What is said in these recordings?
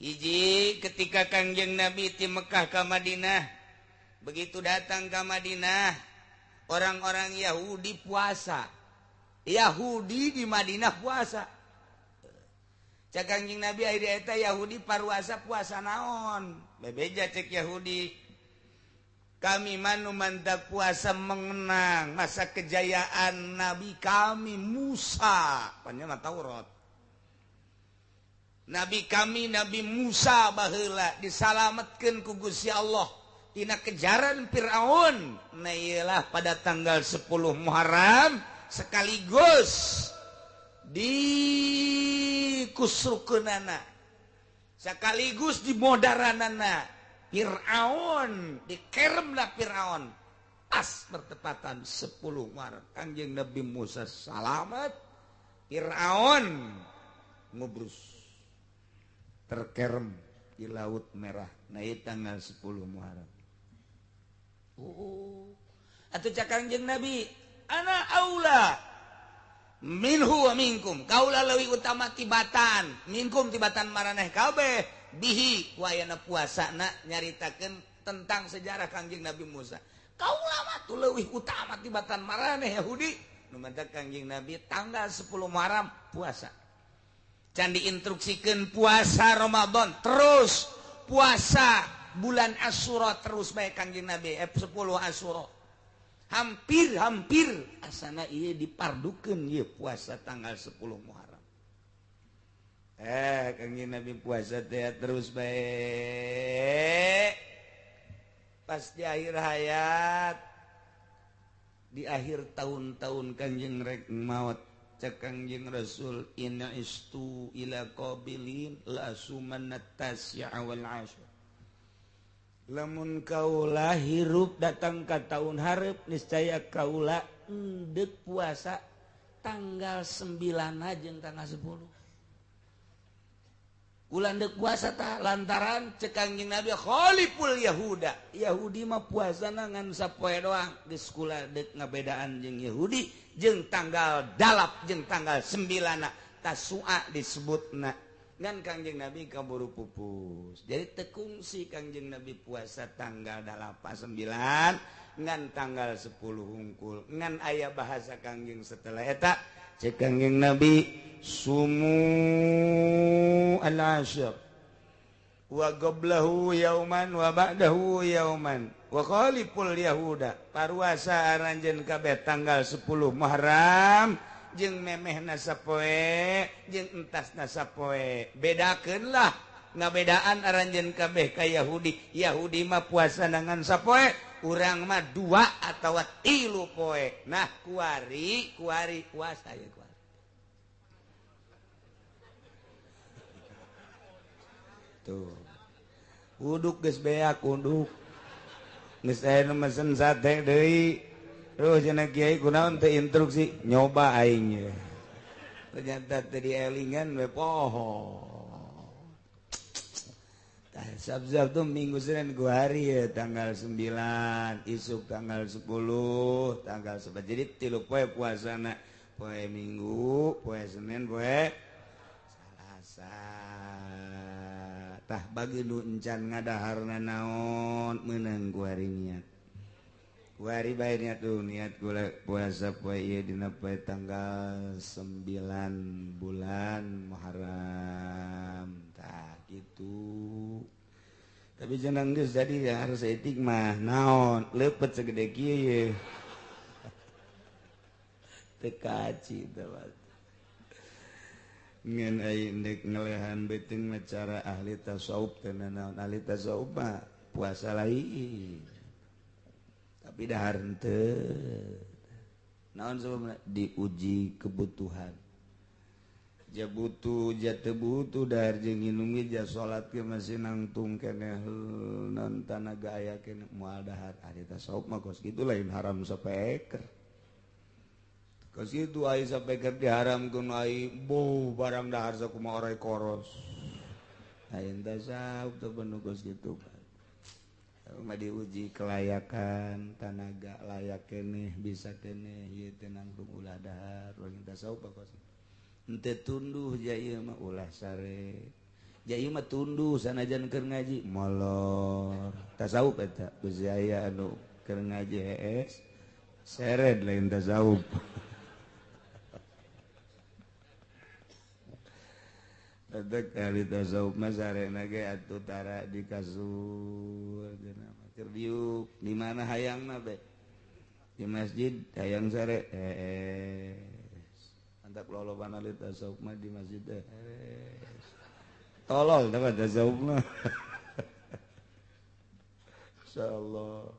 Hiji ketika Kangjeng Nabi ti Mekah ka Madinah, begitu datang ke Madinah, orang-orang Yahudi puasa. Yahudi di Madinah puasa. Cek Kangjeng Nabi, "Ari eta Yahudi paruasa puasa naon?" Bebeja cek Yahudi, "Kami mah nu mantak puasa mengenang masa kejayaan Nabi kami Musa." Panjang Taurat. Nabi kami Nabi Musa baheula disalametkeun ku Gusti Allah tina kejaran Fir'aun. Nah, iyalah pada tanggal 10 Muharram sekaligus di kusrukeunana, sekaligus di modaranana Fir'aun, dikeremlah Fir'aun pas bertepatan 10 Muharram. Kanjeng Nabi Musa salamet, Fir'aun ngubrus, terkerem di Laut Merah. Nah, itu tanggal 10 Muharram. Oh, atau cak Kanjeng Nabi, "Ana aula minhu wa minkum." Kaula leuwih utama tibatan minkum, tibatan maraneh kabeh, bihi wayana puasana nyaritakeun tentang sejarah Kangjeng Nabi Musa. Kaula mah tuh leuwih utama tibatan maraneh Yahudi. Nu mantak Kangjeng Nabi tanggal 10 Muharram puasa. Can diinstruksikeun puasa Ramadan terus, puasa bulan Asyura terus bae Kangjeng Nabi, 10 Asyura. Hampir-hampir asana ieu dipardukeun ieu puasa tanggal 10 Muharram. Kangjeng Nabi puasa teh terus bae. Pas di akhir hayat, di akhir tahun-tahun Kanjeng rek maut, cek Kangjeng Rasul, "In istu ila qabilin la sumanna tasya wal asyr." Lamun kaula hirup datang ka tahun hareup, niscaya kaula endek puasa tanggal 9 jeung tanggal 10. Ulah endek puasa tah, lantaran cek Kangjeng Nabi, khaliful Yahuda. Yahudi mah puasa ngan sapoe doang. Geus kula deuk ngabedaan jeung Yahudi jeung tanggal 8 jeung tanggal 9 Tasua disebutna. Ngan Kangjeng Nabi kaburu pupus, jadi tekungsi Kangjeng Nabi puasa tanggal 8 9 ngan tanggal 10 hungkul. Ngan aya bahasa Kangjeng setelah eta, cek Kangjeng Nabi, "Sumu al-asyr wa qablahu yauman wa ba'dahu yauman wa khaliful yahuda." Paruasa aranjeun kabeh tanggal 10 Muharram jeung memehna sapoe jeung entasna sapoe. Bedakeun lah, ngabedaan aranjeun kabeh ka Yahudi. Yahudi mah puasa ngan sapoe, urang mah dua atau tilu poe. Nah, kuari kuari puasa ya kuari tuh. Uduk geus beak, uduk geus aya nu mesen sate deui. Terus cenah kiai, "Kunaon teu instruksi?" Nyoba aing ye. Ternyata teu dielingan we, poho. Tah, sab tuh Minggu Senin gua hari ya tanggal 9, isuk tanggal 10, tanggal 11. Jadi tilu poe puasana. Poe Minggu, poe Senin, poe Salasa. Tah, bagi nu encan ngadaharna naon, meunang ku hari niat. Kuari bae niat tuh, niat gula puasa poe ieu dina poe tanggal 9 bulan Muharram. Tah, gitu. Tapi jenang geus jadi ya harus etik mah naon lepet segede kieu ye. Teu kaci teh ngan ai ndek ngelehan beuteung mah cara ahli tasawuf teh naon. Ahli tasawuf mah puasa lain tapi dahar henteu. Naon sebabna? Diuji kebutuhan, ja butuh ja teu butuh dahar jeung nginum ge, ja salat ge masih nangtung keneh, non tanaga aya keneh, moal dahar. Ahli tasawuf mah kos kitu, lain haram sapeker kos kitu. Ai sapeker diharamkeun, ai bo barang dahar sakumaha orai koros. Lain tasawuf teh penuh kos kitu mah, diuji kelayakan tanaga, layak keneh, bisa keneh ieu teh nangtung, ulah dahar. Lain tasawuf kos henteu tunduh ja ieu mah, ulah sare. Jadi mah tunduh sanajan keur ngaji molor. Tasawuf eta geus aya anu keur ngaji hees sered lain tasawuf. Eta ahli tasawuf mah sarena ge atuh tara di kasur keur diuk di mana hayangna be. Di masjid hayang sare hees. Mantap loloban ahli tasawuf mah di masjid hees. Tolol dapat tasawuf mah. Insyaallah.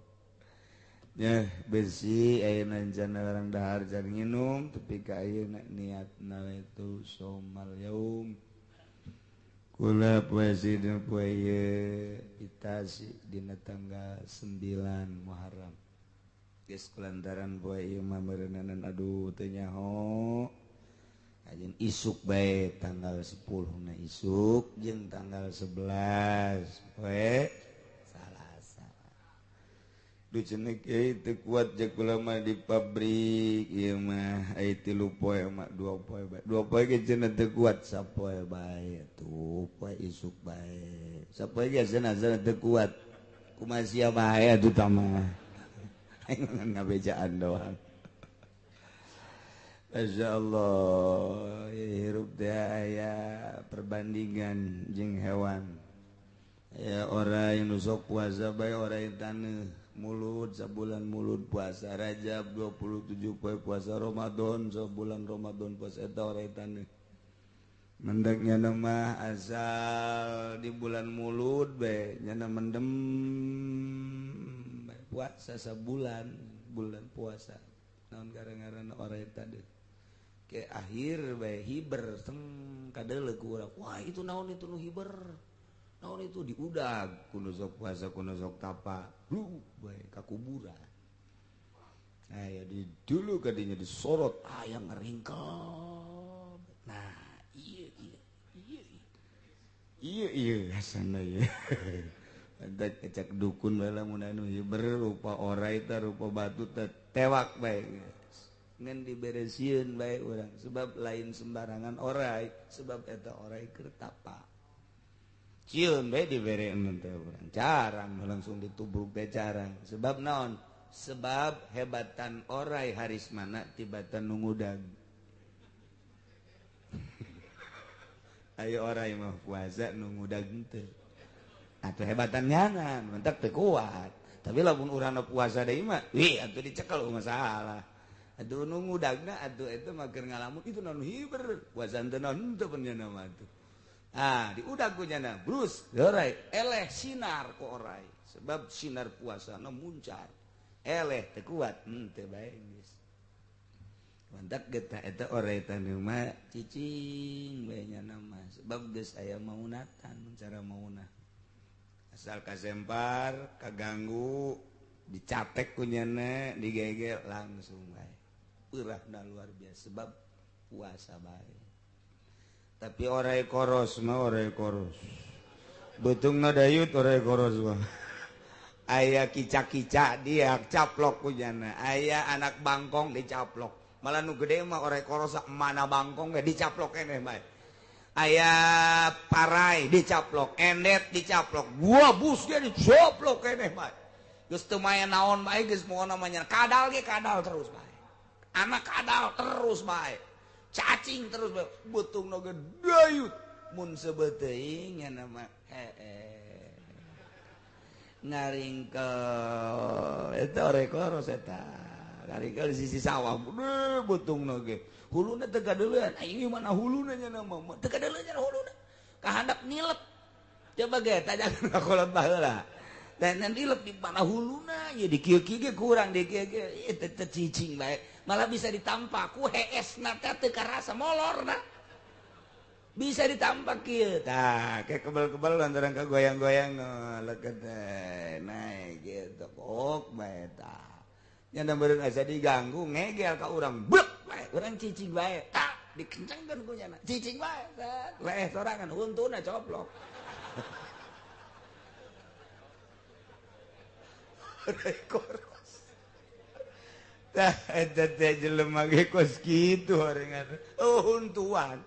Ya besi ayeuna jana orang dahar can nginum tepi ka ayeuna niatna itu somal yaum. Kula puisi dina poe ieu itasi dina tanggal 9 Muharram. Geus kulantaran poe ieu mah meureuneunan aduh teu nyaho. Ajeng isuk bae tanggal 10 na isuk jeung tanggal 11 poe Salasa. Duh cenah kieu teu kuat jeung kula mah di pabrik ieu mah aya 3 poe mah 2 poe bae. 2 poe ge cenah teu kuat sapoe bae tuh poe isuk bae. Sapoe ge cenah teu kuat. Kumaha sia bae atuh tah mah. Aing ngabejaan doang. Masya Allah, hirup teh aya perbandingan jeung hewan. Ya orang yang nusok puasa bae orang yang taneuh mulut sabulan mulut puasa Rajab 27 poe puasa Ramadan sabulan Ramadan puasa eta orang yang taneuh. Mendeknya mah asal di bulan mulut bae nyana mendem bae puasa sabulan bulan puasa. Naon gara-gara orang yang taneuh. Ke akhir bae hiber teng kadeuleu ku urang. Wah itu naon itu nu hiber. Naon itu diudag kuno sok puasa kuno sok tapa. Lu bae ka kuburan. Aya di dulu kadinya disorot aya ngeringkel. Nah, ieu ieu ieu ieu ieu hasana ieu. Ada kecak dukun bae lamun anu hiber rupa orai teh rupa batu teh tewak bae. Ngan diberesieun bae urang sebab lain sembarangan orai sebab eta orai keur tapa. Cieun bae dibereun teh urang carang langsung ditubruk teh carang sebab naon? Sebab hebatan orai harismana tibatan nu ngudag. Ayo orai mah puasa nu ngudag teu. Atuh hebatan nyangan mentak teu kuat. Tapi lamun urang puasa deui mah wih atuh dicekel masalah. Aduh nu ngudagna atuh eta mah keur ngalamun itu naon hiber puasa teu naon teu penyana mah atuh. Ah diudag ku nyana brus orai eleh sinar ku orai sebab sinar puasana muncar eleh teu kuat teu bae geus. Mantak getah eta orai taneuh mah cicing bae nyana mah sebab geus aya maunatan cara maunah. Asal kasempar kaganggu dicatek ku nyana digegel langsung bae. Peurahna luar biasa sebab puasa bae. Tapi orai koros mah orai koros. Beutungna dayut orai koros mah. Aya kicak-kicak dia caplok ku nyana. Aya anak bangkong dicaplok. Malah nu gede mah orai koros mana bangkong ge dicaplok keneh bae. Aya parai dicaplok, endet dicaplok, gua bus ge dicaplok keneh bae. Geus teu maya naon bae geus pokona mah nyana kadal ge kadal terus bae. Anak kadal terus bae. Cacing terus bae. Beutungna ge dayut mun sebeteuing nya mah heeh. Ngaringkel eta orai koros eta. Ngaringkel di sisi sawah gede beutungna ge. Huluna teu kadeuleun. Aing mana huluna nya mah teu kadeuleun nya huluna. Kahandap nilep. Coba ge tajakan ka kolot baheula. Dan nilep di mana huluna ya di kieu-kieu ge kurang di kieu ge teu cicing bae. Malah bisa ditampak ku heesna teh teu karasa molorna. Bisa ditampak kieu. Tah, kayak kebel-kebel lantaran kagoyang-goyang leukeut teh naik gitu pok bae tah. Nya meureun asa diganggu ngegel ka urang blek bae urang cicing bae tah dikencengkeun ku nyana cicing bae leh sorangan huntuna coplok. Koros. Tah eta teh jelema ge kos kitu horengan. Oh huntuan.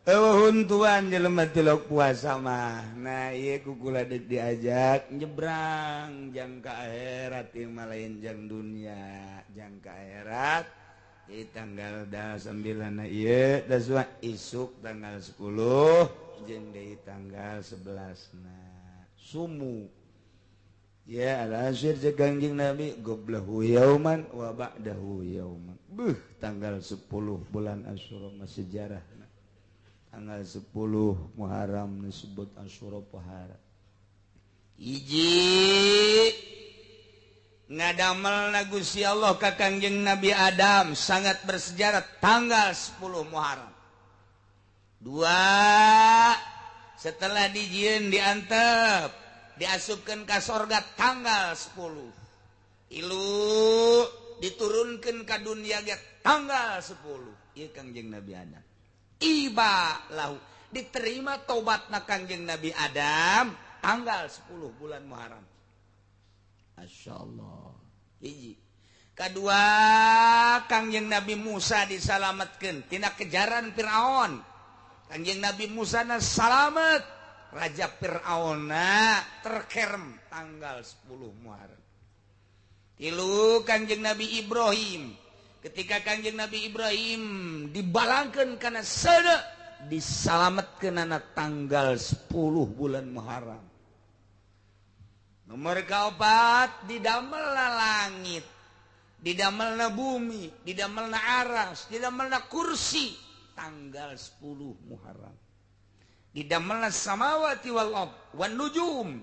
Eueuh huntuan jelema tilok puasa mah. Nah ieu ku kula deuk diajak nyebrang jang ka akhirat ieu mah lain jang dunia, jang ka akhirat. Jadi tanggal da 9 ieu da isuk tanggal 10 jeung deui tanggal 11 na. Sumu. Ya al-asyir jeung Kangjeng Nabi goblahu yauman wa ba'dahu yauman. Beuh tanggal 10 bulan Asyura mah sejarah. Tanggal 10 Muharram disebut Asyura pohara. Hiji ngadamel Gusti Allah ka Kangjeng Nabi Adam sangat bersejarah tanggal 10 Muharram. Dua, setelah dijieun diantep diasupkeun ka sorga tanggal 10. Ilu diturunkeun ka dunia ge tanggal 10. Ieu Kangjeng Nabi Adam. Iba lahu diterima tobatna Kangjeng Nabi Adam tanggal 10 bulan Muharram. Masya Allah. Hiji. Kedua, Kangjeng Nabi Musa disalametkeun tina kejaran Firaun. Kangjeng Nabi Musa na salamet, Raja Firaunna terkerem tanggal 10 Muharram. Tilu, Kangjeng Nabi Ibrahim. Ketika Kangjeng Nabi Ibrahim dibalangkeun kana seuneu, disalametkeunana tanggal 10 bulan Muharram. Nomor kaopat, didamelna langit, didamelna bumi, didamelna aras, didamelna kursi tanggal 10 Muharram. Didamelna samawati wal ard wan nujum,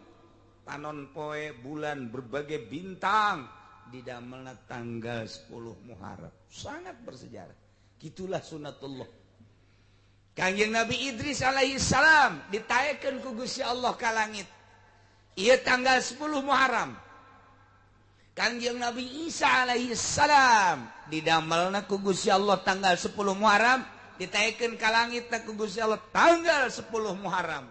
panon poe, bulan, berbagai bintang didamelna tanggal 10 Muharram. Sangat bersejarah. Gitulah sunatullah. Kangjeng Nabi Idris alaihi salam ditaekeun ku Gusti Allah ka langit. Ieu tanggal 10 Muharram. Kangjeng Nabi Isa alaihi salam didamelna ku Gusti Allah tanggal 10 Muharram, ditaekeun ka langit ku Gusti Allah tanggal 10 Muharram.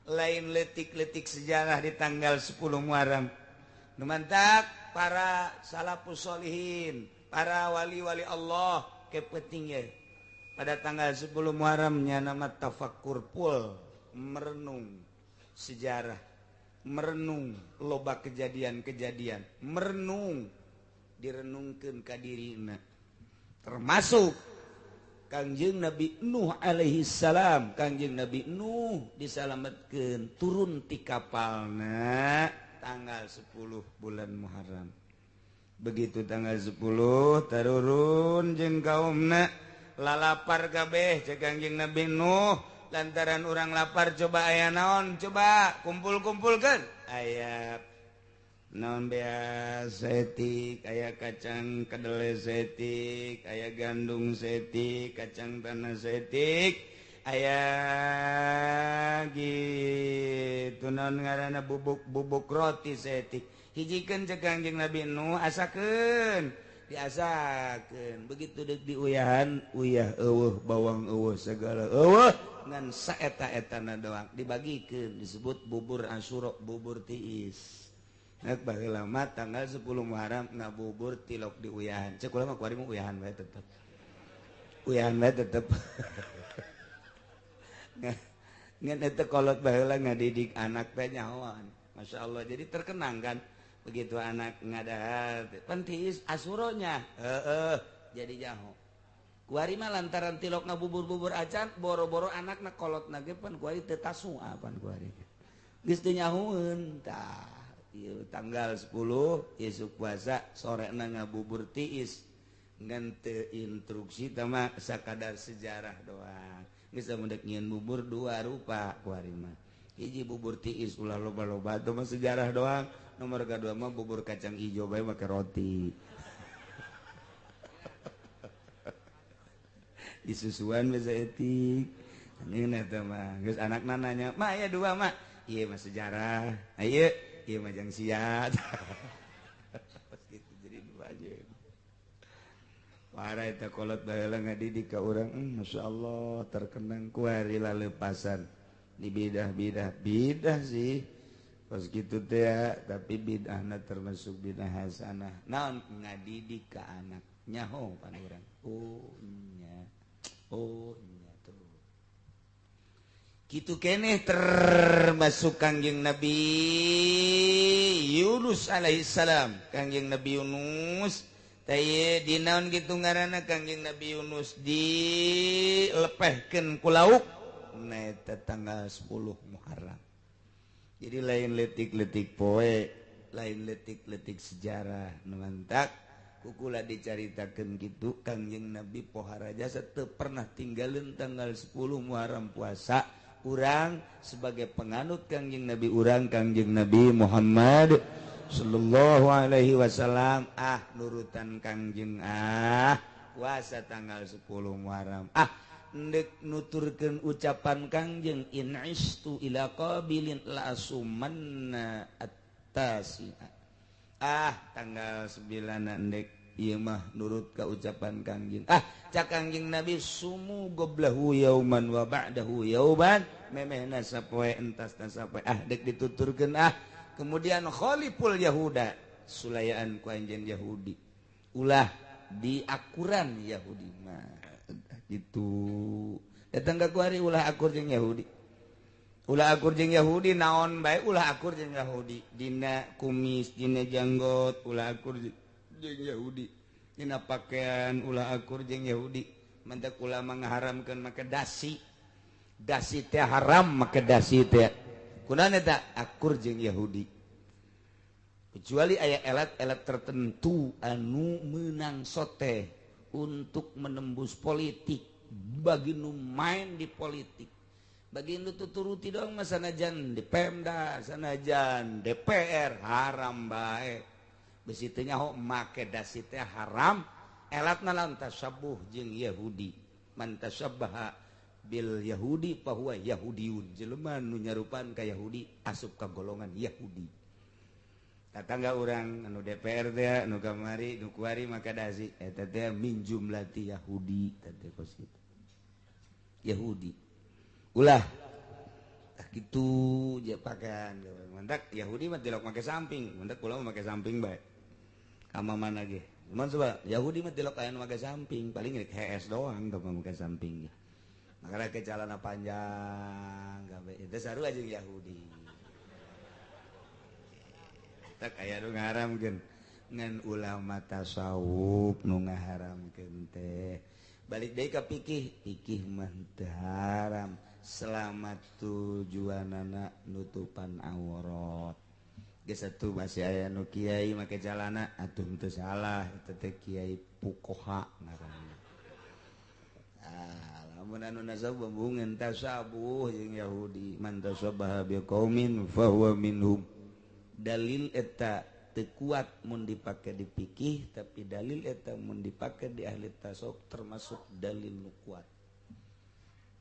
Lain letik-letik sejarah di tanggal 10 Muharram. Nu mantak para salafus solihin, para wali-wali Allah kepentingnya pada tanggal 10 Muharramnya nama tafakkur pul, merenung sejarah, merenung loba kejadian-kejadian, merenung direnungkeun ka dirina. Termasuk Kangjeng Nabi Nuh alaihi salam. Kangjeng Nabi Nuh disalametkeun turun ti kapalna tanggal 10 bulan Muharram. Begitu tanggal 10 tarurun jeung kaumna lalapar kabeh cek Kangjeng Nabi Nuh, lantaran urang lapar coba aya naon, coba kumpul-kumpulkeun aya naon beas setik, aya kacang kedelai setik, aya gandum setik, kacang tanah setik, aya gitu naon ngaranna bubuk-bubuk roti setik. Hijikeun cek Kangjeng Nabi Nuh, asakeun, diasakeun. Begitu deuk diuyahan, uyah eueuh, bawang eueuh, segala eueuh, ngan saeta-etana doang dibagikeun, disebut bubur Asyura, bubur tiis. Nek baheula mah tanggal 10 Muharram ngabubur tilok diuyahan. Cek kula mah kuari mah uyahan bae tetep. Uyahan bae tetep. Ngan eta kolot baheula ngadidik anak teh nyahoan. Masya Allah, jadi terkenang kan. Begitu anak ngadahar pan tiis asuronya, heeh, jadi nyaho. Kuari mah lantaran tilok ngabubur-bubur acan, boro-boro anakna kolotna ge pan kuari teu tasua pan kuari. Geus teu nyahoeun tah. Ieu tanggal 10 isuk puasa sorena ngabubur tiis. Ngan teu instruksi teh mah sakadar sejarah doang. Geus mun deuk nyieun bubur dua rupa kuari mah. Hiji bubur tiis ulah loba-loba teh mah sejarah doang. Nomor kedua mah bubur kacang hijau bae make roti. Disusuan bisa etik. Ini eta mah geus anakna nanya, "Ma aya dua, Ma." Ieu mah sejarah. Ieu ieu mah jang siat. Pas gitu jadi dua aja. Parah eta kolot baheula ngadidik ka urang, masyaallah terkenang kuari lalepasan. Di bidah-bidah bidah sih. Pas gitu teh tapi bid'ahna termasuk bid'ah hasanah. Naon ngadidik ka anak nyaho pan urang. Oh nya. Oh nya tuh. Kitu keneh termasuk Kangjeng Nabi Yunus alaihissalam. Kangjeng Nabi Yunus teh di naon gitu ngaranna Kangjeng Nabi Yunus dilepehkeun ku lauk na eta tanggal 10 Muharram. Jadi lain letik-letik poe, lain letik-letik sejarah nu mantak kukula dicaritakeun kitu. Kangjeng Nabi pohara jasa teu pernah tinggalin tanggal 10 Muharram puasa. Urang sebagai penganut Kangjeng Nabi urang Kangjeng Nabi Muhammad sallallahu alaihi wasallam, ah nurutan Kangjeng, ah puasa tanggal 10 Muharram, ah ndek nuturkeun ucapan Kangjeng in istu ila qabilin la asumanna at-tasi'a. Ah tanggal 9 ndek ieu mah nurut ka ucapan Kangjeng. Ah cak Kangjeng Nabi sumu goblahu yauman wa ba'dahu yauman, memehna sapoe entasna sapoe. Ah dek dituturkeun ah. Kemudian khaliful Yahuda, sulayaan ku anjeun Yahudi, ulah diakuran Yahudi mah gitu. Datang ka kuari ulah akur jeung Yahudi, ulah akur jeung Yahudi naon bae, ulah akur jeung Yahudi dina kumis, dina janggot, ulah akur jeung Yahudi dina pakaian, ulah akur jeung Yahudi. Mantak ulama ngaharamkeun make dasi, dasi teh haram make dasi teh. Kunaon eta akur jeung Yahudi? Kecuali aya elat-elat tertentu anu menang sote untuk menembus politik, bagi nu main di politik, bagi nu tuturuti dong mah sanajan di Pemda, sanajan DPR haram bae. Besi teh nyaho make dasi teh haram, elatna lawan tasabuh jeung Yahudi. Man tasabbaha bil Yahudi fahuwa Yahudiun, jelema nu nyarupan ka Yahudi asup ka golongan Yahudi. Tatangga urang anu DPR teh anu kamari nu kuari maka dasi eta teh min jumlati Yahudi teh kos kitu. Yahudi. Ulah tah kitu je pakaian. Mantak Yahudi mah tilok make samping, mantak kula mah make samping bae. Ka mana ge. Cuman coba Yahudi mah tilok aya nu make samping, paling rek hees doang teu make samping. Makanya ke celana panjang gawe itu sarua jeung Yahudi. Tak aya nu ngaharamkeun ngan ulama tasawuf nu ngaharamkeun teh. Balik deui ka fikih, fikih mah teu haram selama tujuanana nutupan aurat. Geus atuh masih aya nu kiai make celana atuh teu salah eta teh kiai fuqaha ngaranna. Ah lamun anu nasab hubungan tasabuh jeung Yahudi, man tasabbaha biqaumin fahuwa minhum. Dalil eta teu kuat mun dipake di fikih, tapi dalil eta mun dipake di ahli tasawuf termasuk dalil nu kuat.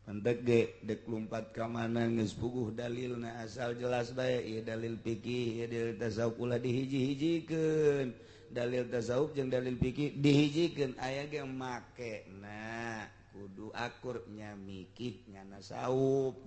Pantek ge dek lumpat ka mana geus puguh dalilna asal jelas bae ieu dalil fikih, ieu dalil tasawuf ulah dihiji-hijikeun. Dalil tasawuf jeung dalil fikih dihijikeun aya ge make. Nah kudu akur nya mikih nya nasawuf.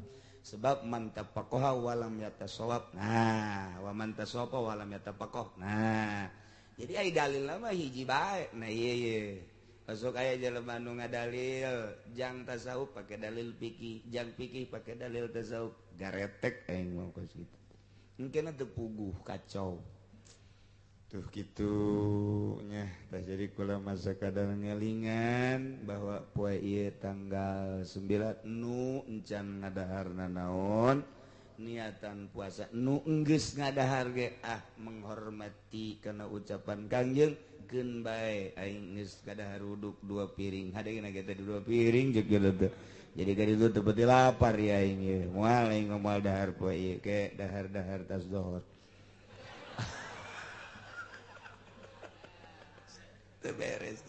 Sebab man tafaqaha walam yatasawab. Nah, wa man tasawaba walam yatafaqah. Nah, jadi ai dalil mah hiji bae. Nah, ieu ye. Masuk aya jelema nu ngadalil jang tasawuf pake dalil fikih, jang fikih pake dalil tasawuf. Garetek aing mah kos kitu. Engkena teu puguh kacau. Tuh kitu nya. Tah jadi kula masa kadang ngelingan bahwa poe ieu tanggal 9 nu encan ngadaharna naon niatan puasa nu enggeus ngadahar ge ah menghormati kana ucapan Kangjeng keun bae aing geus kadahar uduk 2 piring hadena ge teh 2 piring jeung teh jadi ka ditu teu beuti lapar ya aing ieu moal aing moal dahar poe ieu ke dahar-dahar tas dohor. Beres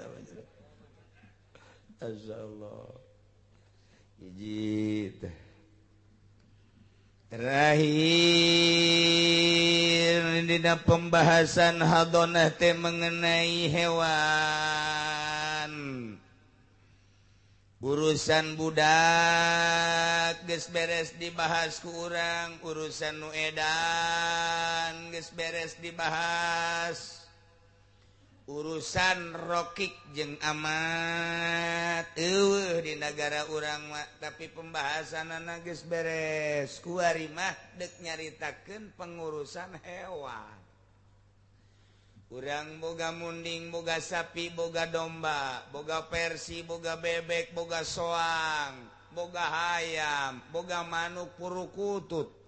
Allah. Hiji terakhir dina pembahasan hadonah teh mengenai hewan. Urusan budak geus beres dibahas ku urang, urusan nu edan geus beres dibahas. Urusan rokik jeung amat eueuh di negara urang mah, tapi pembahasanana geus beres. Kuari mah dek nyaritakeun pengurusan hewan. Urang boga munding, boga sapi, boga domba, boga persi, boga bebek, boga soang, boga hayam, boga manuk purukutut.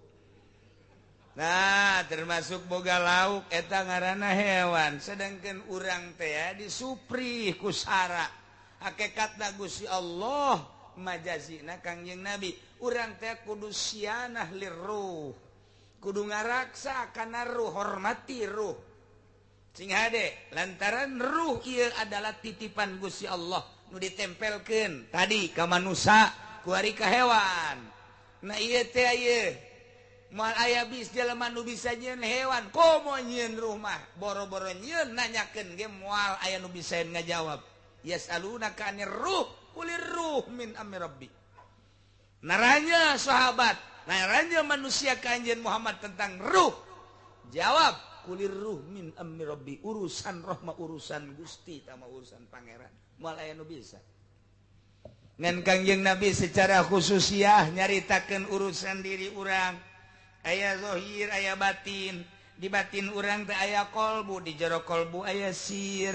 Nah, termasuk boga lauk eta ngaranna hewan. Sedangkan urang teh disupri ku sara. Hakikatna Gusti Allah majazina Kangjeng Nabi. Urang teh kudu sianah lirruh. Kudu ngaraksa kana ruh, hormati ruh. Sing hade, lantaran ruh ieu adalah titipan Gusti Allah nu ditempelkeun tadi ka manusia, kuari ka hewan. Nah ieu teh ieu moal aya bis jelema nu bisa nyieun hewan, komo nyieun rumah, boro-boro nyieun nanyakeun ge moal aya nu bisa ngajawab. Yasalunaka anir ruh, qulir ruh min amri rabbi. Naranya sahabat, naranya manusia ka Anjeun Muhammad tentang ruh. Jawab, kulir ruh min amri rabbi, urusan roh mah urusan Gusti tama urusan pangeran. Moal aya nu bisa. Ngan Kangjeng Nabi secara khususiah nyaritakeun urusan diri urang. Aya zohir, aya batin. Di batin urang teh aya kolbu, di jero kolbu aya sir,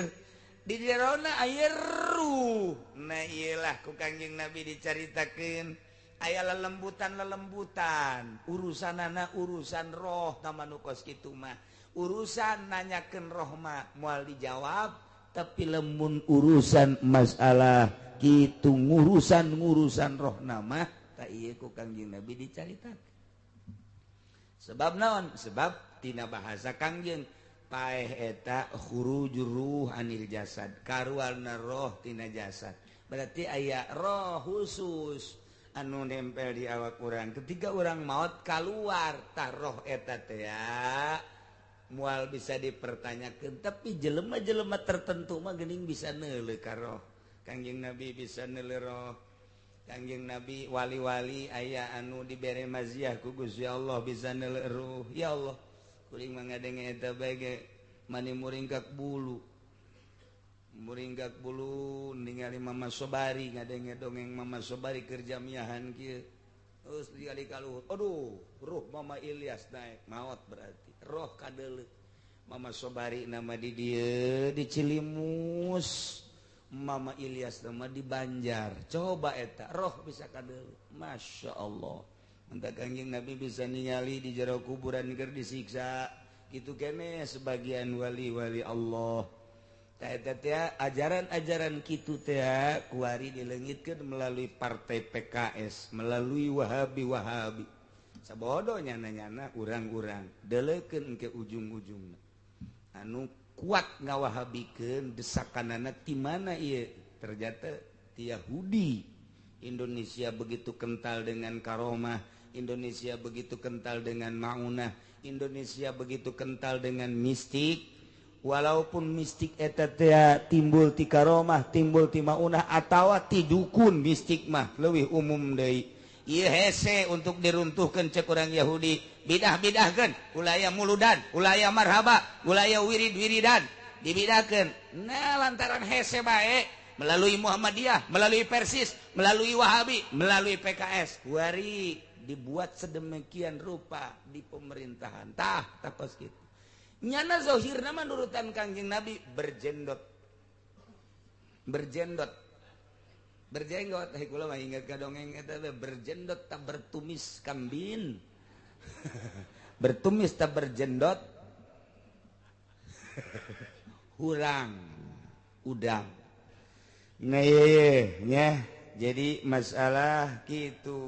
di jerona aya ruh. Nah iyalah ku Kangjeng Nabi dicaritakeun aya lelembutan-lelembutan, urusanana urusan roh tama nu kos kitu mah. Urusan nanyakeun roh mah moal dijawab, tapi lemun urusan masalah kitu ngurusan-ngurusan roh nama tak ieu ku Kangjeng Nabi dicaritakeun. Sebab naon? Sebab tina bahasa Kangjeng paeh eta khurujur ruh anil jasad, karualna roh tina jasad. Berarti aya roh khusus anu nempel di awak urang. Ketika urang maot kaluar tah roh eta teh moal bisa dipertanyakeun, tapi jelema-jelema tertentu mah geuning bisa neuleuh ka roh. Kangjeng Nabi bisa neuleuh roh. Kangjeng Nabi wali-wali aya anu dibere maziah ku Gusti Allah bisa neuleuh ruh. Ya Allah, kuring mah ngadenge eta bae ge mani muringkak bulu. Muringkak bulu ningali Mama Sobari, ngadenge dongeng Mama Sobari keur jamiahan kieu. Terus ningali ka luhur, aduh, ruh Mama Ilyas naik maot berarti. Roh kadeuleuh. Mama Sobari nama di dieu di Cilimus. Mama Ilyas nama di Banjar. Coba eta roh bisa kadeuleuh. Masya Allah. Entah Kangjeng Nabi bisa ningali di jero kuburan keur disiksa. Kitu kene sebagian wali-wali Allah. Tah eta teh ajaran-ajaran kitu teh kuari dileungitkeun melalui partai PKS, melalui Wahabi-Wahabi. Sabodo nyana-nyana urang-urang deleukeun ke ujung-ujungna. Anu kuat ngawahabikeun desakanana ti mana ieu? Ternyata ti Yahudi. Indonesia begitu kental dengan karomah, Indonesia begitu kental dengan maunah, Indonesia begitu kental dengan mistik. Walaupun mistik eta teh timbul ti karomah, timbul ti maunah atawa ti dukun mistik mah leuwih umum deui. Ieu hese untuk diruntuhkeun cek urang Yahudi, bidah-bidahkeun, ulaya muludan, ulaya marhaba, ulaya wirid-wiridan, dibidahkeun. Nah lantaran hese bae melalui Muhammadiyah, melalui Persis, melalui Wahabi, melalui PKS, wari dibuat sedemikian rupa di pemerintahan. Tah takos kitu. Nyana zohirna menurutan Kangjeng Nabi berjendot. Berjendot. Berjenggot, hei kula mah ingat ka dongeng eta teh berjendot tak bertumis kambing. Bertumis tak berjendot. Hurang udang. Nah nya jadi masalah kitu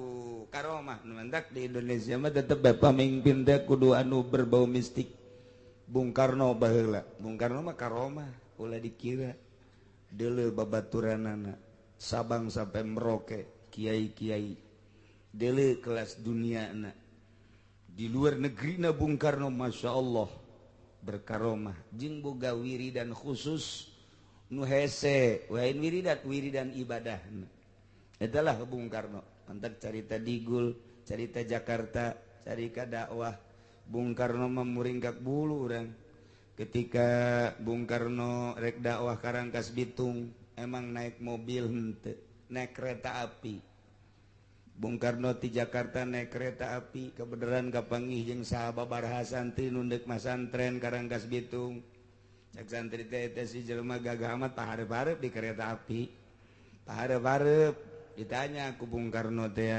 karomah nu mantak di Indonesia mah tetep bae pamimpin teh kudu anu berbau mistik. Bung Karno baheula, Bung Karno mah karomah ulah dikira deuleu babaturanana Sabang sampai Merauke, kiai-kiai deuleu kelas dunia na. Di luar negeri na Bung Karno Masya Allah berkaromah jeung boga wiridan khusus nu hese wain wiridan wiridan ibadah. Etalah Bung Karno. Mantak carita Digul, carita Jakarta, carita dakwah. Bung Karno mah muringkak bulu urang. Ketika Bung Karno rek dakwah ka Rangkas Bitung, emang naik mobil henteu, naik kereta api. Bung Karno di Jakarta naik kereta api, kebenaran kapanggih jeung sahababaraha santri nu deuk masantren ka Rangkas Bitung. Cek santri teh eta si jelema gagah amat pahareup-hareup di kereta api. Pahareup-hareup ditanya ku Bung Karno teh,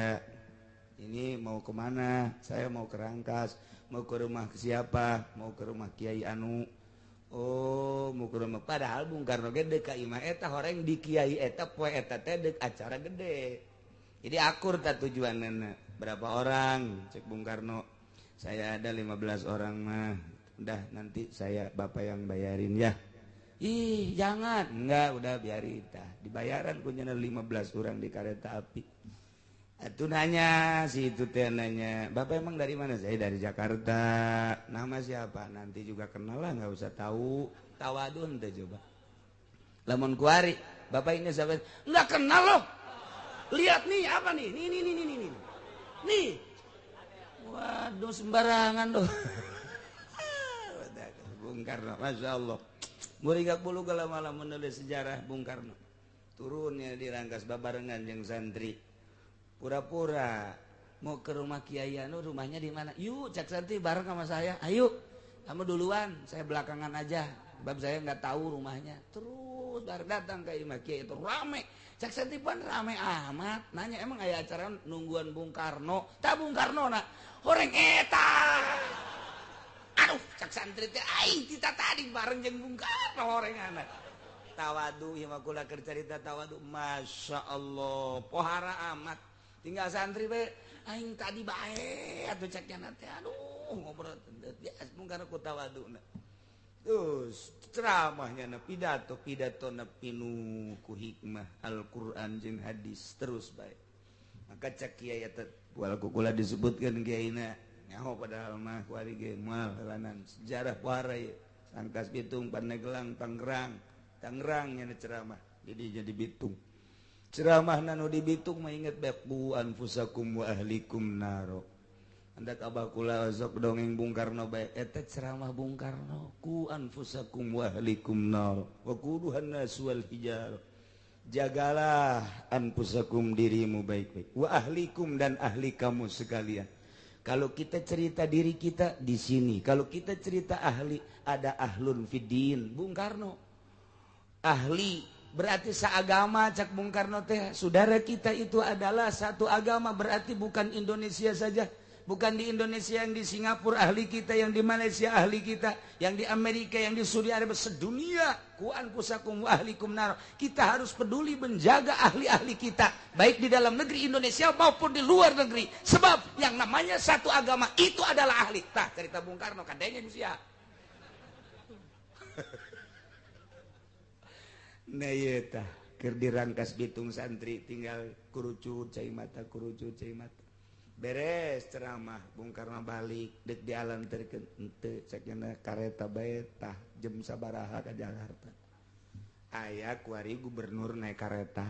ini mau kemana? Saya mau ke Rangkas. Mau ke rumah siapa? Mau ke rumah Kiai Anu. Oh, mau ke rumah. Padahal Bung Karno ge deuk ka imah eta horeng di Kiai eta poe eta teh deuk acara gede. Jadi akur tak tujuanna. Berapa orang? Cek Bung Karno. Saya ada 15 orang mah. Udah nanti saya bapak yang bayarin ya. Ih, jangan. Enggak, udah biarin tah. Dibayaran kunyana 15 orang di kereta api. Itu nanya, si itu teh nanya, bapak emang dari mana? Saya dari Jakarta. Nama siapa? Nanti juga kenal lah, nggak usah tahu. Tawadun teh coba. Lamun kuari, bapak ini siapa? Nggak kenal loh. Lihat nih, apa nih? Nih, nih, nih, nih, nih. Nih. Waduh, sembarangan loh. Bung Karno, Masya Allah. Muringkak bulu kalau malam menulis sejarah Bung Karno. Turunnya di Rangkas babarengan yang santri. Pura-pura mau ke rumah Kiai Anu, rumahnya di mana? Yuk, cak santri bareng sama saya. Ayo, kamu duluan, saya belakangan aja. Sebab saya nggak tahu rumahnya. Terus baru datang ke imah Kiai itu rame. Cak santri pun rame amat. Nanya emang aya acara nungguan Bung Karno? Tak Bung Karno nak. Horeng eta. Aduh, cak santri teh aing tita tadi bareng jeung Bung Karno horeng anak. Tawadu ieu mah kula keur carita tawadu. Masya Allah, pohara amat. Tinggal santri be aing tadi bae atuh cak nya teh aduh ngobrol biasa Bung Karno ku tawaduna. Terus ceramahnya na pidato pidato na pinuh ku hikmah Al-Qur'an jeung hadis terus bae. Maka cak kiai eta wal kula disebutkeun kiaina nyaho padahal mah kuari ge moal helanan sejarah pohara ieu. Rangkas Bitung, Pandeglang, Tangerang, Tangerang nya ceramah jadi Bitung. Ceramah nanu di Bitung mah inget bae qu anfusakum wa ahlikum naro. Andak abah kula sok dongeng Bung Karno bae eta ceramah Bung Karno ku anfusakum wa ahlikum nar wa quduhan nas wal hijar. Jagalah anfusakum dirimu baik-baik wa ahlikum dan ahli kamu sekalian. Kalau kita cerita diri kita di sini, kalau kita cerita ahli ada ahlun fiddin Bung Karno. Ahli berarti seagama cak Bung Karno teh, saudara kita itu adalah satu agama, berarti bukan Indonesia saja, bukan di Indonesia, yang di Singapura ahli kita, yang di Malaysia ahli kita, yang di Amerika, yang di Saudi Arabia, sedunia. Ku anfusakum wa ahlikum nar. Kita harus peduli menjaga ahli-ahli kita, baik di dalam negeri Indonesia maupun di luar negeri. Sebab yang namanya satu agama itu adalah ahli. Tah cerita Bung Karno kadenya sia. Nah ieu tah keur di Rangkas Bitung santri tinggal kurucut cai mata kurucut cai mata. Beres ceramah Bung Karno balik deuk dialanterkeun henteu cek nya kareta bae tah jam sabaraha ka Jakarta. Aya kuari gubernur naik kareta.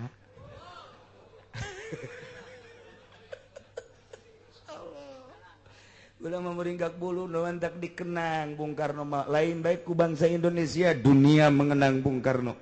Allah. Ulah meringkak bulu nu tak dikenang Bung Karno mah lain baik ku bangsa Indonesia, dunia mengenang Bung Karno.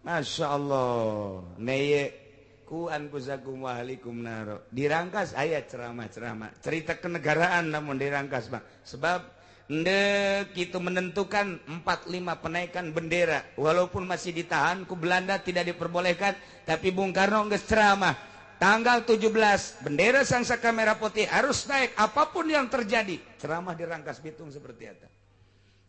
Masya Allah. Neye ku anfusakum wa ahlikum naro. Dirangkas ayat ceramah-ceramah cerita kenegaraan namun dirangkas bang. Sebab ndek itu menentukan 45 penaikan bendera walaupun masih ditahan ku Belanda tidak diperbolehkan, tapi Bung Karno geus ceramah tanggal 17 bendera sang saka merah putih harus naik apapun yang terjadi. Ceramah di Rangkas Bitung seperti itu.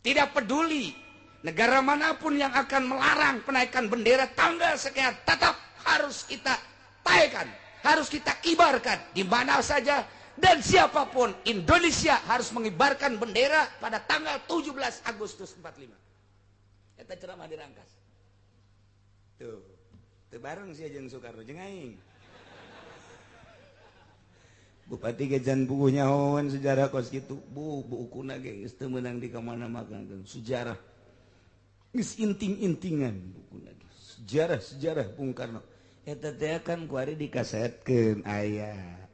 Tidak peduli negara manapun yang akan melarang penaikan bendera tanggal sekian, tetap harus kita taikan, harus kita kibarkan di mana saja dan siapapun. Indonesia harus mengibarkan bendera pada tanggal 17 Agustus 45. Eta ceramah di Rangkas. Tuh, teu bareng sia jeung Soekarno jeung aing. Bupati ge can puguh nyahoan sejarah kos kitu. Bu, bukuna ge geus teu meunang di ka mana-mana sejarah. Geus inting-intingan bukuna ge. Sejarah-sejarah Bung Karno. Eta teh kan kuari dikasetkeun aya.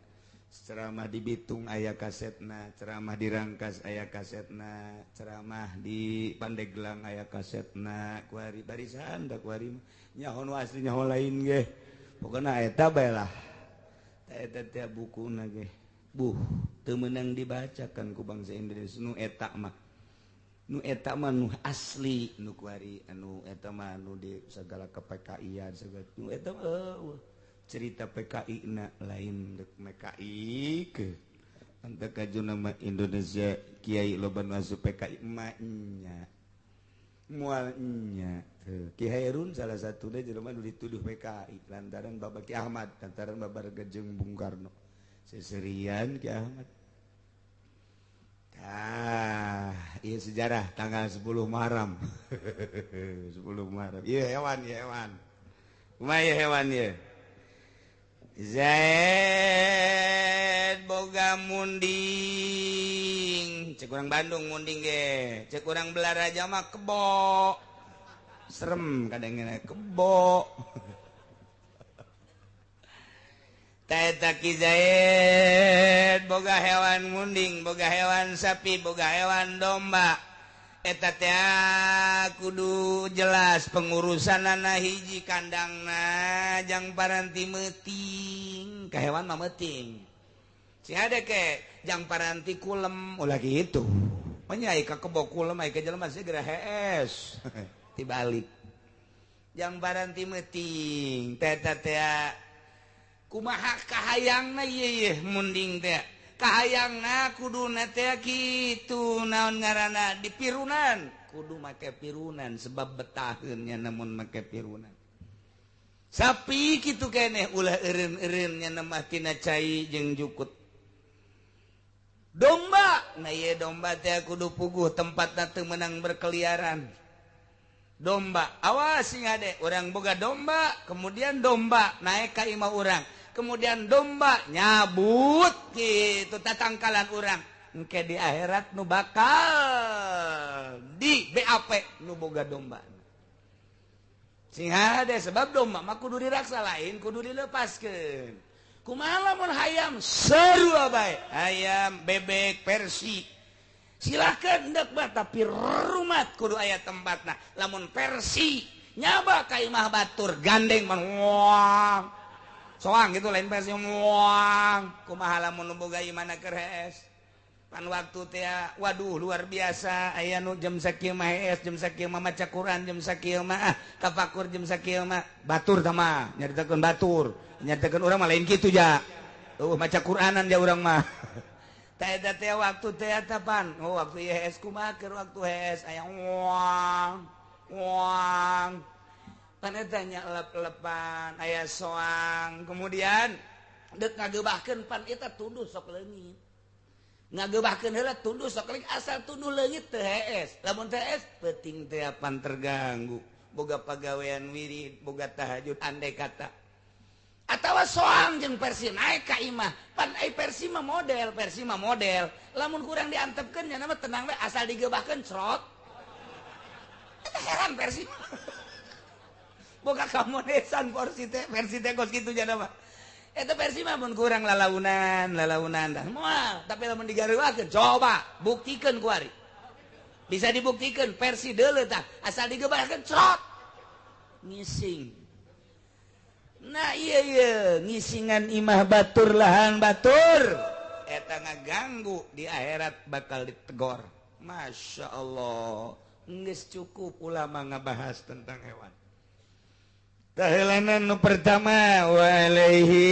Ceramah di Bitung aya kasetna, ceramah di Rangkas aya kasetna, ceramah di Pandeglang aya kasetna, kuari barisan da kuari nyaho nu asli nyaho lain ge. Pokona eta bae lah. Eta teh bukuna ge. Buh, teu meunang dibacakan ku bangsa Indonesia nu eta mah. Nu eta mah nu asli nu kuari anu eta mah nu di segala ke-PKI-an segala nu eta cerita PKI na lain dek MKI ke anta kaju nama Indonesia kiai loba nu asup PKI nya moal nya Ki Hairun salah satu deh jelema nu dituduh PKI lantaran Bapak Ki Ahmad lantaran babar jeung Bung Karno seserian Ki Ahmad. Ah, iya sejarah tanggal 10 Muharram. 10 Muharram. Iya hewan, iya hewan. Kumaha ieu hewan ieu? Zaid boga munding. Cek urang Bandung munding ge. Cek urang Belaraja mah kebo. Serem kadang-kadang kebo. Eta Ki Zaid boga hewan munding, boga hewan sapi, boga hewan domba. Eta teh kudu jelas pengurusanana hiji kandangna jang paranti meuting. Ka hewan mah meuting. Sing hade ke jang paranti kulem ulah kitu. Nya ka kebo kulem ai ka jelema segera hees. Tibalik. Jang paranti meuting. Eta teh kumaha kahayangna ieu yeuh munding teh kahayangna kuduna teh kitu naon ngaranna dipirunan kudu make pirunan sebab betaheun nya namun make pirunan sapi kitu keneh ulah eureun-eureun nya mah tina cai jeung jukut domba nah ieu domba teh kudu puguh tempatna teu meunang berkeliaran domba awas sing hade urang boga domba kemudian domba naik ka imah urang kemudian domba nyabut gitu tatangkalan urang engke di akhirat nu bakal di BAP nu boga domba sing hade sebab domba mah kudu diraksa lain kudu dilepaskeun kumaha lamun hayam sarua bae hayam bebek persi silakan hendak bah tapi rumat kudu aya tempatna lamun persi nyaba ka imah batur gandeng man wang soang gitu lain versi muang kumaha lamun nu boga imana keur hees pan waktu teh waduh luar biasa aya nu jam sakieu mah hees jam sakieu mah maca Quran jam sakieu mah tafakur jam sakieu mah batur tah mah nyaritakeun batur nyaritakeun urang mah lain kitu ja eueuh maca Quranan ja urang mah tah eta teh waktu teh eta pan oh waktu ieu hees kumaha keur waktu hees aya muang muang panetanya lep-lepan aya soang kemudian dek ngagebahkeun pan eta tunduh sok leungit ngagebahkeun heula tunduh sok leungit asal tunduh leungit teu hees lamun teu hees peuting teh pan terganggu boga pagawean wirid boga tahajud andai kata atawa soang jeung versi naik ka imah pan ai versi mah model lamun kurang diantepkeun nya mah tenang we asal digebahkeun crot eta heran versi boga kamonesan porsi teh versi teh kos kitu jana mah eta versi mah mun kurang lalaunan lalaunan dah moal tapi lamun digareuakeun coba buktikeun ku ari bisa dibuktikan versi deuleu tah asal digebarkeun crot ngising nah iya iya ngisingan imah batur lahan batur eta ngaganggu di akhirat bakal ditegor. Masya Allah geus cukup ulama ngabahas tentang hewan. Tahelanan nu pertama walaihi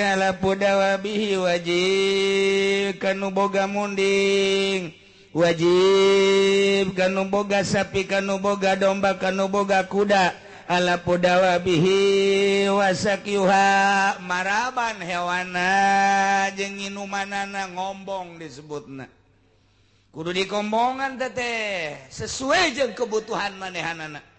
ala pudawabihi wajib kanu boga munding wajib kanu boga sapi kanu boga domba kanu boga kuda ala pudawabihi wasakyuha maraban hewana jeung nginumanana ngombong disebutna kudu dikombongan teteh sesuai jeung kebutuhan manehanana.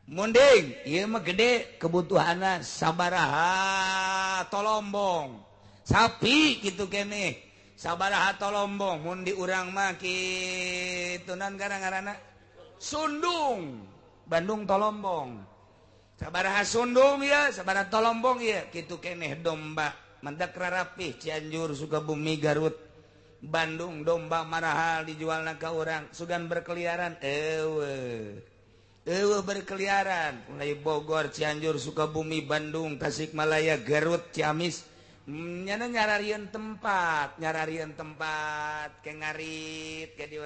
Munding ieu mah gede kebutuhanna sabaraha tolombong sapi kitu keneh sabaraha tolombong mun di urang mah kitu naon ngaranna sundung Bandung tolombong sabaraha sundung ya sabaraha tolombong ya kitu keneh domba Mendak rarapih Cianjur, Sukabumi, Garut, Bandung, domba marahal dijualna ka urang. Sugan berkeliaran eueuh. Eueuh berkeliaran mulai Bogor, Cianjur, Sukabumi, Bandung, Tasikmalaya, Garut, Ciamis. Nyana nyararieun tempat, ke ngarit ke di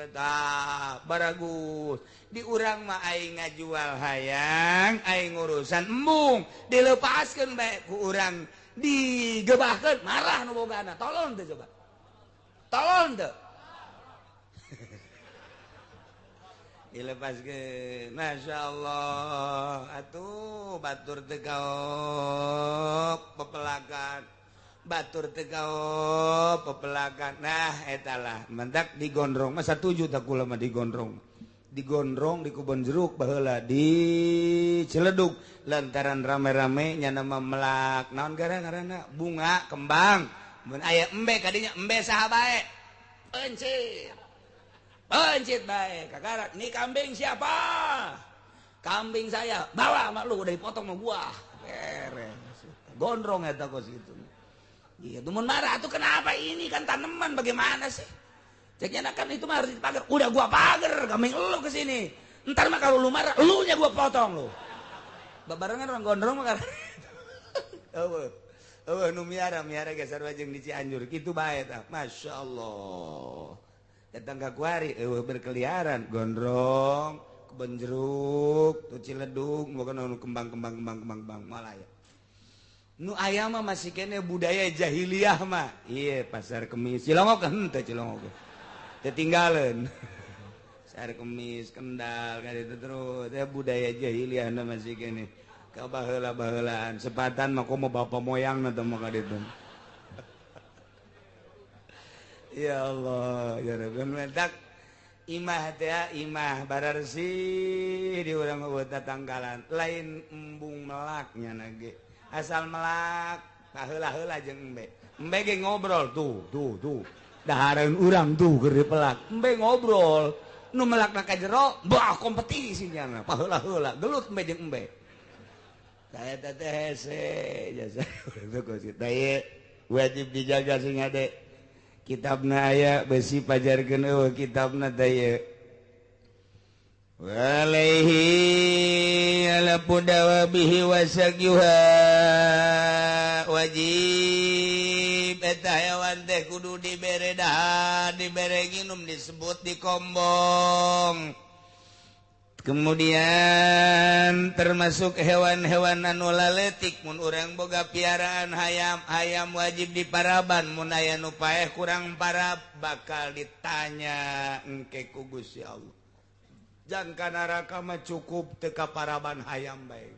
baragus. Di urang mah aing ngajual hayang, aing urusan embung, dilepaskeun bae ku urang, digebahkeun marah nu bogana. Tolong teu coba. Tolong teu. Dilepaskeun. Masya Allah. Atuh batur teu kaop pepelakan. Batur teu kaop pepelakan. Nah eta lah mendak digondrong mah satuju tak kula mah digondrong. Digondrong di kebon jeruk baheula di Ciledug lantaran rame-rame nya nama melak naon gara-garana bunga kembang mun aya embe kadinya embe saha bae pencit pencit bae kakarak ni kambing siapa kambing saya bawa sama lu udah dipotong sama gua beres gondrong eta kos kitu. Iya, mun marah tuh kenapa ini kan tanaman bagaimana sih? Ceknya kan itu mah harus dipagar. Udah gua pagar, kambing lu ke sini. Ntar mah kalau lu marah, lu nya gua potong lu. Babarengan orang gondrong mah karena. Eueuh. Eueuh nu miara geser jeung di Cianjur kitu bae tah. Masya Allah. Datang ka kuari eueuh berkeliaran gondrong, kebon jeruk, tuh Ciledug, boga nu kembang-kembang kembang-kembang malaya. Nu aya mah masih kene budaya jahiliyah mah. Iya, pasar kemis. Cilongok henteu cilongok. Ketinggalan. Pasar kemis, Kendal kan itu terus. Ya budaya jahiliyah na masih kene. Ka baheula-bahelaan sepatan mah komo bapa moyangna teh mah ka ditu. Ya Allah, ya Rabbi. Mentak imah teh imah bararsih di urang eueuh tatangkalan. Lain embung melaknya na ge. Asal melak baheula-heula jeung embe. Embe ge ngobrol tuh tuh tuh. Dahareun urang tuh keur dipelak. Embe ngobrol, nu melakna ka jero, bah kompetisi nya baheula-heula gelut embe jeung embe. Saya teh hese jasa itu kos kitu. Wajib dijaga sing hade. Kitabna aya besi pajarkeun eueuh kitabna teh ieu. Walaihi ala dawabihi wasagyuha wajib eta hewan teh kudu dibere dahar, dibere nginum, disebut dikombong. Kemudian termasuk hewan-hewan anu laletik mun urang boga piaraan hayam, hayam wajib diparaban, mun aya nu paeh kurang parab bakal ditanya engke ku Gusti Allah. Jangka neraka mah cukup teu kaparaban hayam bae.